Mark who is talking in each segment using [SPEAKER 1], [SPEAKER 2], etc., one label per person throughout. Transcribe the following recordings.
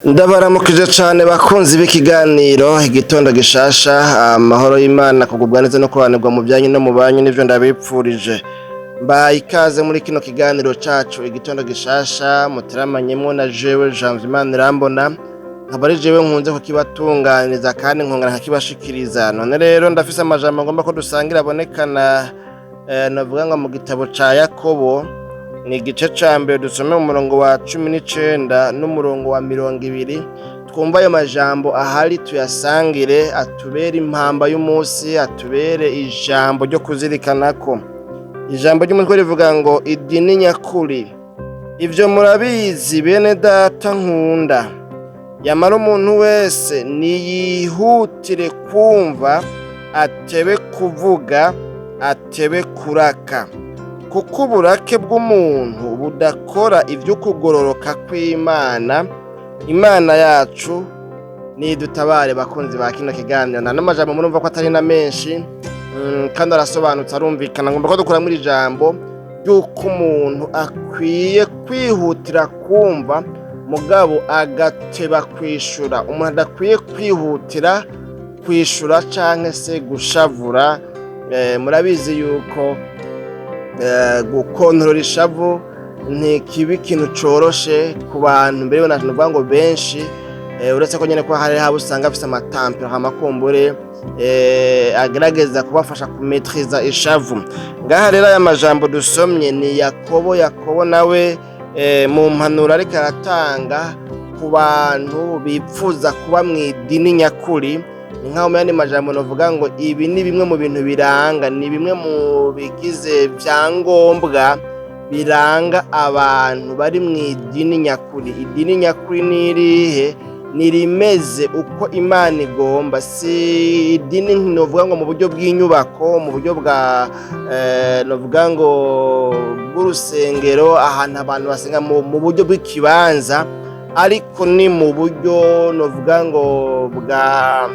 [SPEAKER 1] Ndabaramukije cane bakunzi b'ikiganiro Igitondo Gishasha. Amahoro y'Imana, kugubwa neza no kubanirwa mu byanyu no mu banyu nivyo ndabipfurije. Mbaye ikaze muri kino kiganiro cacu Igitondo Gishasha, muteramanyemwo na jewe Janvier Imanirambona, nkaba ari jewe nkunze kukibatunganiriza kandi nkongera nkakibashikiriza. None rero ndafise amajambo ngomba ko dusangira abonekana novuga ngo mu gitabo ca Yakobo, ni igice ca mbere, dusome mu murongo wa 19 n'umurongo wa 20. Twumva ayo majambo ahari, tuyasangire, atubere impamba y'umunsi, atubere ijambo ryo kuzirikanako. Ijambo ry'umutwe rivuga ngo "Idini nyakuri". Ivyo murabizi, bene data nkunda. Yamara umuntu wese niyihutire kumva, atebe kuvuga, atebe kuraka, kuko uburake bw'umuntu budakora ivy'ukugororoka kw'Imana. Imana yacu nidutabare. Bakunzi ba kino kiganiro, nta n'amajambo murumva ko atari na menshi, kandi arasobanutse, arumvikana. Ngomba ko dukuramwo iri jambo ry'uko umuntu akwiye kwihutira kumva, mugabo agateba kwishura. Umuntu adakwiye kwihutira kwishura canke se gushavura. Murabizi yuko gukontorora ishavu ntikiba ikintu coroshe ku bantu, mbere novuga ngo benshi, uretse ko nyene ko hari habo usanga afise ama tempéraments amakumbure agerageza kubafasha kumetriza ishavu. Ngaha rero aya majambo dusomye ni Yakobo. Yakobo nawe mu mpanuro ariko aratanga ku bantu bipfuza kuba mw'idini nyakuri, ni nkaho mu yandi majambo novuga ngo ibi ni bimwe mu bintu biranga, ni bimwe mu bigize vyangombwa biranga abantu bari mu idini nyakuri. Idini nyakuri ni irihe? Ni rimeze uko Imana igomba. Si idini novuga ngo mu buryo bw'inyubako, mu buryo bwa novuga ngo bw'urusengero, ahantu abantu basenga, mu buryo bw'ikibanza, ariko ni mu buryo novuga ngo bwa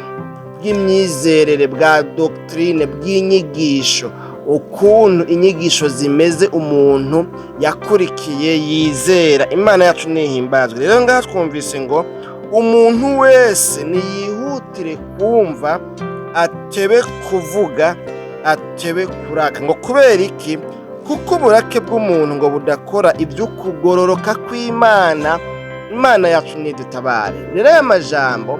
[SPEAKER 1] bw'imyizerere, bwa doctrine, bw'inyigisho, ukuntu inyigisho zimeze umuntu yakurikiye, yizera. Imana yacu nihimbazwe. Rero ngaha twumvise ngo umuntu wese niyihutire kumva, atebe kuvuga, atebe kuraka. Ngo kubera iki? Kuko uburake bw'umuntu ngo budakora iby'ukugororoka kw'Imana. Imana yacu nidutabare. Rero aya majambo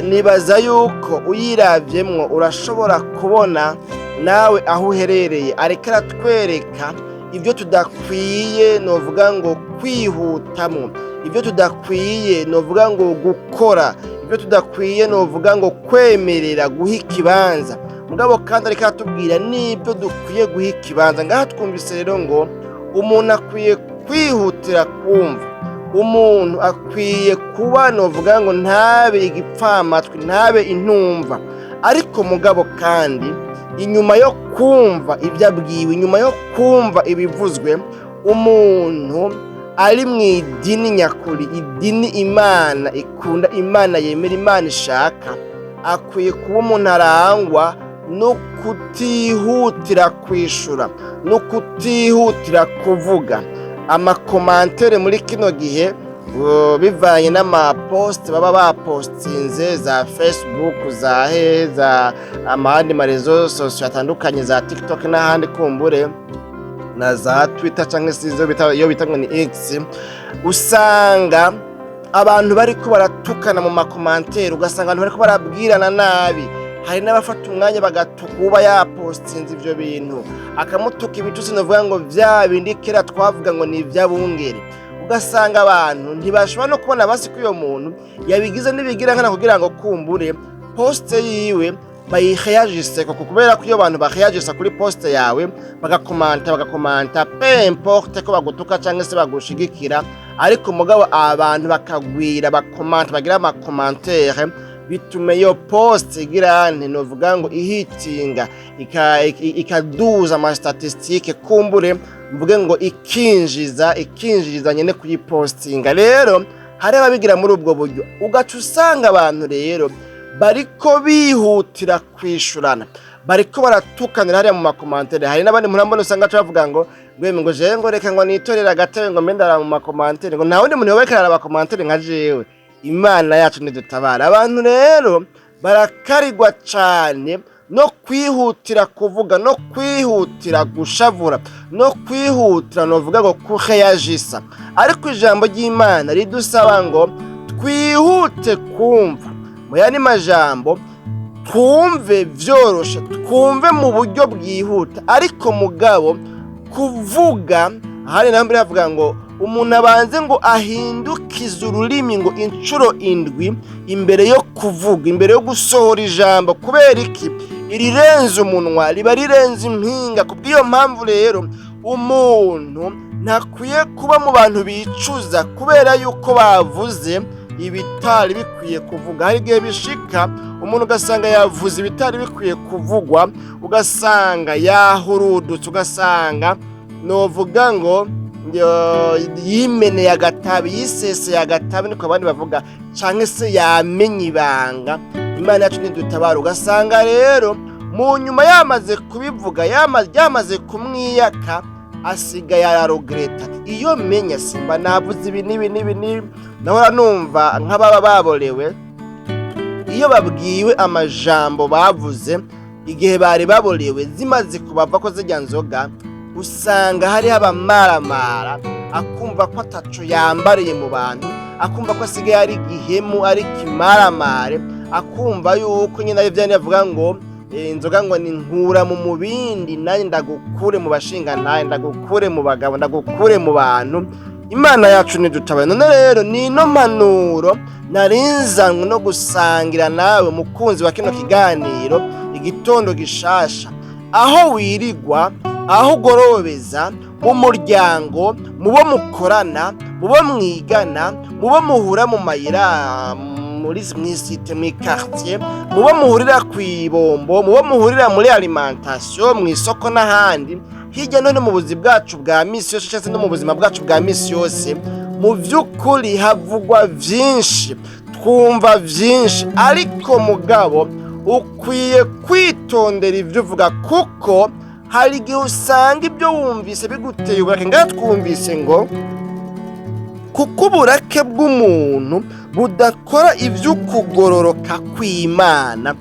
[SPEAKER 1] nibaza yuko uyiravyemwo urashobora kubona nawe aho uherereye. Ariko aratwereka ibyo tudakwiye novuga ngo kwihutamwo, ibyo tudakwiye novuga ngo gukora, ibyo tudakwiye novuga ngo kwemerera guha ikibanza. Mugabo kandi ariko aratubwira n'ibyo dukwiye guha ikibanza. Ngaha twumvise rero ngo umuntu akwiye kwihutira kumva, umuntu akwiye kuba novuga ngo ntabe igipfamatwi, ntabe intumva. Ariko mugabo kandi inyuma yo kumva ibyo abwiwe, inyuma yo kumva ibivuzwe, umuntu ari mu idini nyakuri, idini Imana ikunda, Imana yemera, Imana ishaka, akwiye kuba umuntu arangwa no kutihutira kwishura no kutihutira kuvuga. Ama commentaires muri kino gihe, bivanye n'ama posts baba bapostinze za Facebook, za he, za amahandi ma réseaux sociaux atandukanye, za TikTok n'ahandi kumbure na za Twitter cyangwa se izo bita, iyo bita ngo ni X, usanga abantu bariko baratukana mu ma commentaires, ugasanga abantu bariko barabwirana nabi. Hari n'abafata umwanya bagatuka uba yapostinze ivyo bintu, akamutuka ibitutsi novuga ngo vya bindi kera twavuga ngo ni ivy'abungere. Ugasanga abantu ntibashobora no kubona basi ko uyo muntu yabigize n'ibigira nkana kugira ngo kumbure poste yiwe bayiheyagise koko, kubera ko iyo abantu baheyagisa kuri poste yawe, bagakomanta, bagakomanta, peu importe ko bagutuka cyangwa se bagushigikira, ariko mugabo abantu bakagwira, bakomanta, bagira ama commentaires, bituma iyo poste igira nti novuga ngo ihitinga, ikaduza ama statistiques, kumbure mvuge ngo ikinjiriza nyene kuyipostinga. Rero hari ababigira muri ubwo buryo, ugaca usanga abantu rero bariko bihutira kwishurana, bariko baratukanira hariya mu ma commentaires. Hari n'abandi murambona usanga baca bavuga ngo ngweme, ngo jewe ngo reka ngo nitorere agatebe, ngo mbe ndara mu ma commentaires, ngo nta wundi muntu yoba ariko araraba commentaires nka jewe. Imana yacu ntidutabara. Abantu rero barakarirwa cyane no kwihutira kuvuga, no kwihutira gushavura, no kwihutira, novuga ngo kuheyajisa. Ariko ijambo ry'Imana ridusaba ngo twihute kumva. Mu yandi majambo, twumve vyoroshe, twumve mu buryo bwihuta, ariko mugabo kuvuga ahari naho mbere havuga ngo umuntu abanze ngo ahindukize ururimi ngo inshuro 7 imbere yo kuvuga, imbere yo gusohora ijambo. Kubera iki? Irirenze umunwa riba rirenze impinga. Kubw'iyo mpamvu rero, umuntu ntakwiye kuba mu bantu bicuza kubera yuko bavuze ibitari bikwiye kuvuga. Hari igihe bishika umuntu ugasanga yavuze ibitari bikwiye kuvugwa, ugasanga yahurudutse, ugasanga novuga ngo yimeneye agatabi, yiseseye agatabi, niko abandi bavuga, canke se yamenye ibanga. Imana yacu ntidutabara. Ugasanga rero mu nyuma yamaze kubivuga, yamaze kumwiyaka, asigaye araregretta: "Iyo menya simba navuze ibi n'ibi n'ibi n'ibi." Nahora numva nk'ababa baborewe, iyo babwiwe amajambo bavuze igihe bari baborewe, zimaze kubava ko zirya nzoga, usanga hariho abamaramara, akumva ko ataco yambariye mu bantu, akumva ko asigaye ari igihemu, ari kimaramare, akumva yuko nyine ari vyandi bavuga ngo inzoga ngo ni nkura mu mubindi, nanjye ndagukure mu bashingantahe, ndagukure mu bagabo, ndagukure mu bantu. Imana yacu ntidutabare. None rero ni ino mpanuro narinzanywe no gusangira nawe, mukunzi wa kino kiganiro Igitondo Gishasha, aho wirigwa, aho ugorobeza, mu muryango, mu bo mukorana, mu bo mwigana, mu bo muhura mu mayira, muri mw'isite, mw'iquartier, mu bo muhurira kw'ibombo, mu bo muhurira muri alimentation, mu isoko n'ahandi hirya no hino mu buzi bwacu bwa misi yose, cyangwa se no mu buzima bwacu bwa misi yose. Mu by'ukuri havugwa vyinshi, twumva vyinshi, ariko mugabo ukwiye kwitondera ibyo uvuga, kuko hari igihe usanga ibyo wumvise biguteye uburake. Ngaha twumvise ngo kuko uburake bw'umuntu budakora iby'ukugororoka kw'Imana.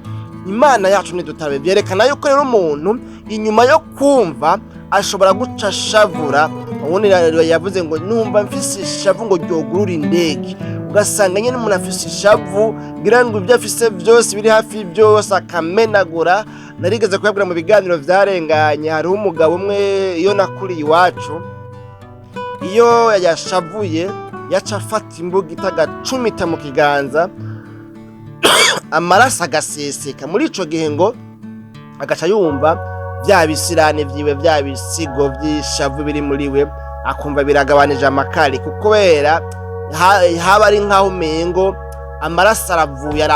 [SPEAKER 1] Imana yacu ntidutabe. Byerekana yuko rero umuntu inyuma yo kumva ashobora guca ashavura. Ubundi rero yavuze ngo numva mfise ishavu ngo ryogurura indege. Ugasanga nyine umuntu afise ishavu, ngira ngo ibyo afise byose biri hafi byose akamenagura. Narigeze kuyabwira mu biganiro vyarenganye, hariho umugabo umwe iyo nakuriye iwacu, iyo yashavuye yaca afata imbugita agacumita mu kiganza, amaraso agaseseka. Muri ico gihe ngo agaca yumva vya bisirane vyiwe, vya bisigo vy'ishavu biri muri we, akumva biragabanije amakari, kubera haba ari nkaho umengo amaraso aravuye.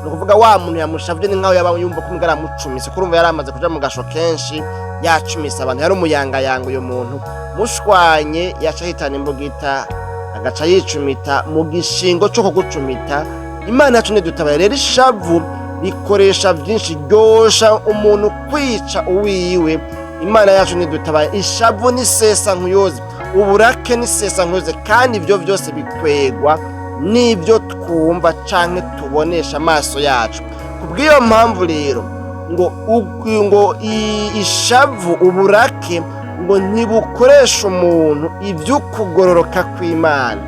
[SPEAKER 1] Ni ukuvuga wa muntu yamushavye ni nkaho yaba yumva ko umengo aramucumise, kurumva yari amaze kuja mu gasho kenshi, yacumise abantu, yari umuyangayanga. Uyo muntu mushwanye yaca ahitana imbugita agaca yicumita mu gishingo co kugucumita. Imana yacu ntidutabare. Rero ishavu rikoresha vyinshi, ryosha umuntu kwica uwiwe. Imana yacu ntidutabare. Ishavu ni sesa nkuyoze, uburake ni sesa nkuyoze, kandi ivyo vyose bikwegwa n'ibyo twumva canke tubonesha amaso yacu. Kubw'iyo mpamvu rero ngo ishavu, uburake ngo ntibukoresha umuntu ivy'ukugororoka kw'Imana.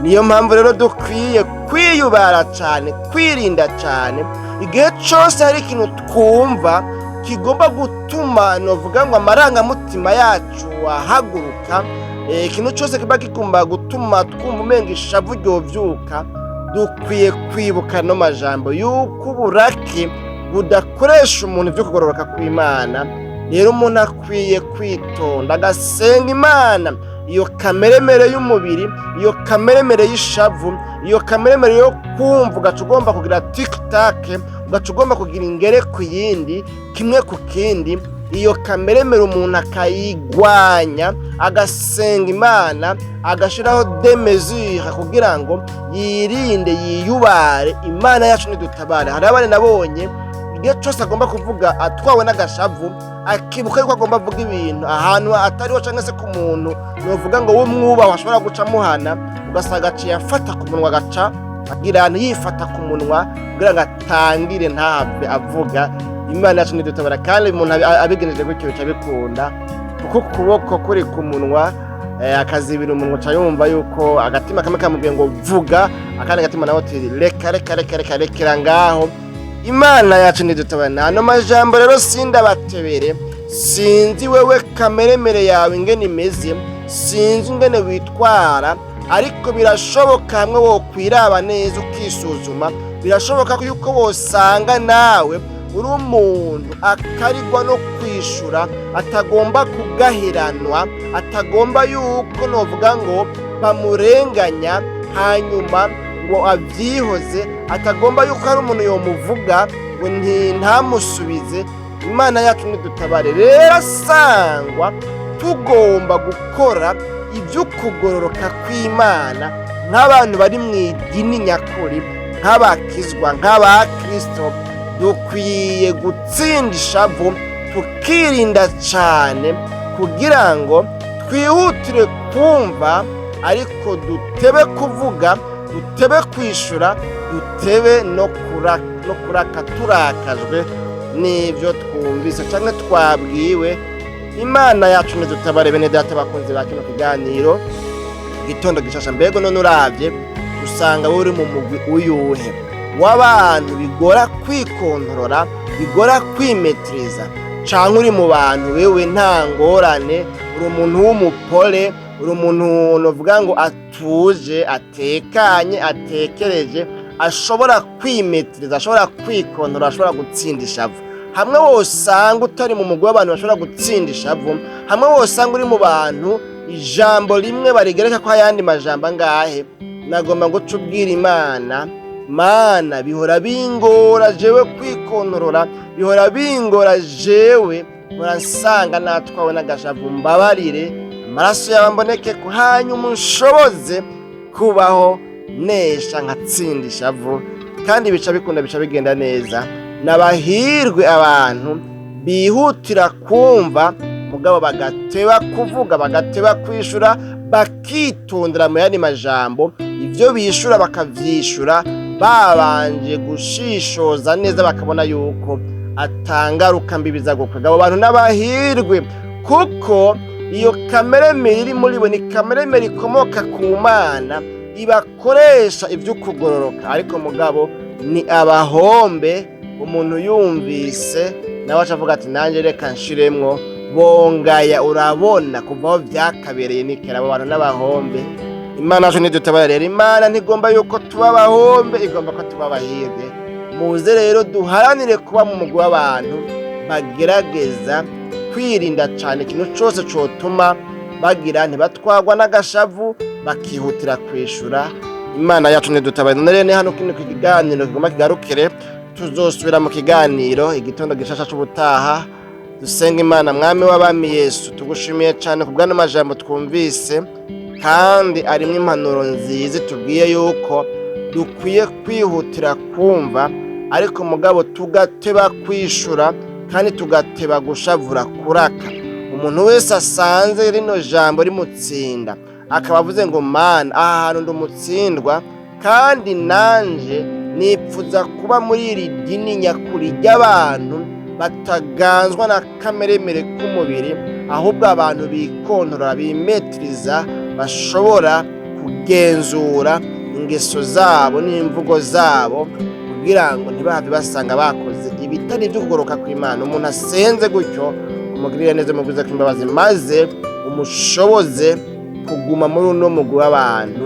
[SPEAKER 1] Niyo mpamvu rero dukwiye kwiyubara cane, kwirinda cane igihe cose hari ikintu twumva kigomba gutuma, novuga ngo, amarangamutima yacu ahaguruka. Ikintu cose kiba kigomba gutuma twumva umenga ishavu ryovyuka, dukwiye kwibuka no majambo yuko uburake budakoresha umuntu ivyo kugororoka kw'Imana. Rero umuntu akwiye kwitonda, agasenga Imana iyo kameremere y'umubiri, iyo kameremere y'ishavu, iyo kameremere yo kumva ugaca ugomba kugira tikitake, ugaca ugomba kugira ingere ku yindi, kimwe ku kindi. Iyo kameremere umuntu akayigwanya, agasenga Imana, agashiraho des mesures kugira ngo yirinde, yiyubare. Imana yacu nidutabare. Hari abana nabonye igihe cose agomba kuvuga atwawe n'agashavu, akibuka yuko agomba avuga ibintu ahantu atariho canke se ku muntu novuga ngo w'umwubaho ashobora guca amuhana, ugasanga aciye afata ku munwa agaca. Agira yifata ku munwa kugira ngo atangire ntahave avuga. Imana yacu ntidutabara, kandi umuntu abigenjeje gutyo bica bikunda, kuko ukuboko kuri ku munwa, akazibira umunwa, uca yumva yuko agatima kamwe kamubwiye ngo vuga, akandi gatima nawe ati reka, reka, reka, reka, rekera ngaho. Imana yacu ntidutabara. Ano majambo rero sindabatebere. Sinzi wewe kameremere yawe ingene imeze, sinzi ingene witwara, ariko birashoboka hamwe wokwiraba neza ukisuzuma, birashoboka yuko wosanga nawe uri umuntu akarigwa no kwishura, atagomba kugahiranwa, atagomba yuko novuga ngo bamurenganya hanyuma ngo abyihoze, atagomba yuko hari umuntu yomuvuga ngo ntamusubize. Imana yacu ntidutabare. Rero sangwa tugomba gukora iby'ukugororoka kw'Imana nk'abantu bari mu idini nyakuri, nk'abakizwa, nk'abakristo. Dukwiye gutsinda ishavu, tukirinda cyane kugira ngo twihutire kumva, ariko dutebe kuvuga, dutebe kwishura, dutebe no kuraka turakajwe n'ibyo twumvise cyangwa twabwiwe. Imana yacu ntidutabare. Bene data bakunzi ba kino kiganiro Gitondo Gishasha, mbego none urabye usanga wowe uri mu mugwi uyuhe w'abantu bigora kwikontorora, bigora kwimetiriza, canke uri mu bantu wewe nta ngorane, uri umuntu w'umupole, uri umuntu novuga ngo atuje, atekanye, atekereje, ashobora kwimetiriza, ashobora kwikontorora, ashobora gutsinda ishavu? Hamwe wosanga utari mu mugwi w'abantu bashobora gutsinda ishavu, hamwe wosanga uri mu bantu ijambo rimwe barigereka ko ayandi majambo angahe, nagomba ngo uce ubwira Imana: Mana, bihora bingora jewe kwikontorora, bihora bingora jewe, nsanga natwawe n'agashavu, mbabarire, amaraso yawe mboneke ko, hanyuma unshoboze kubaho nesha nkatsinda ishavu. Kandi bica bikunda, bica bigenda neza. Nabahirwe abantu bihutira kumva, mugabo bagateba kuvuga, bagateba kwishura, bakitondera mu yandi majambo ibyo bishura bakavyishura babanje gushishoza neza, bakabona yuko atangaruka mbi biza gukwega. Abo bantu n'abahirwe, kuko iyo kameremere iri muri bo ni kameremere ikomoka ku Mana, ibakoresha ivy'ukugororoka. Ariko mugabo ni abahombe umuntu yumvise nawe aca avuga ati nanjye reka nshiremwo, bongaya. Urabona kuva aho byakabereye nikera, abo bantu n'abahombe. Imana yacu ntidutabara. Rero Imana ntigomba yuko tuba abahombe, igomba ko tuba abahirwe. Muze rero duharanire kuba mu mugwi w'abantu bagerageza kwirinda cyane ikintu cyose cotuma bagira ntibatwagwa n'agashavu, bakihutira kwishura. Imana yacu ntidutabara. None rero ni hano kino kiganiro kigomba kigarukire. Tuzosubira mu kiganiro Igitondo Gishasha c'ubutaha. Dusenga Imana. Mwami w'abami Yesu, tugushimiye cyane ku bw'ano majambo twumvise, kandi arimo impanuro nziza. Tubwiye yuko dukwiye kwihutira kumva, ariko mugabo tugateba kwishura, kandi tugateba gushavura, kuraka. Umuntu wese asanze rino jambo rimutsinda, akaba avuze ngo Mana, aha hantu ndumutsindwa, kandi nanje nipfuza kuba muri iri dini nyakuri ry'abantu bataganzwa na kameremere k'umubiri, ahubwo abantu bikontorora, bimetiriza, bashobora kugenzura ingeso zabo n'imvugo zabo kugira ngo ntibahave basanga bakoze ibitari ibyo kugoroka kw'Imana. Umuntu asenze gutyo, umugirire neza, umugwize kw'imbabazi, maze umushoboze kuguma muri uno mugwi w'abantu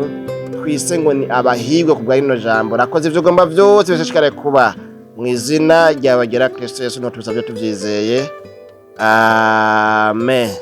[SPEAKER 1] twise ngo ni abahirwe kubwa rino jambo. Rakoze, ibyo ugomba byose bishishikare kuba mu izina ryawe ryera Kristo Yesu, niho tubisabye tubyizeye, amen.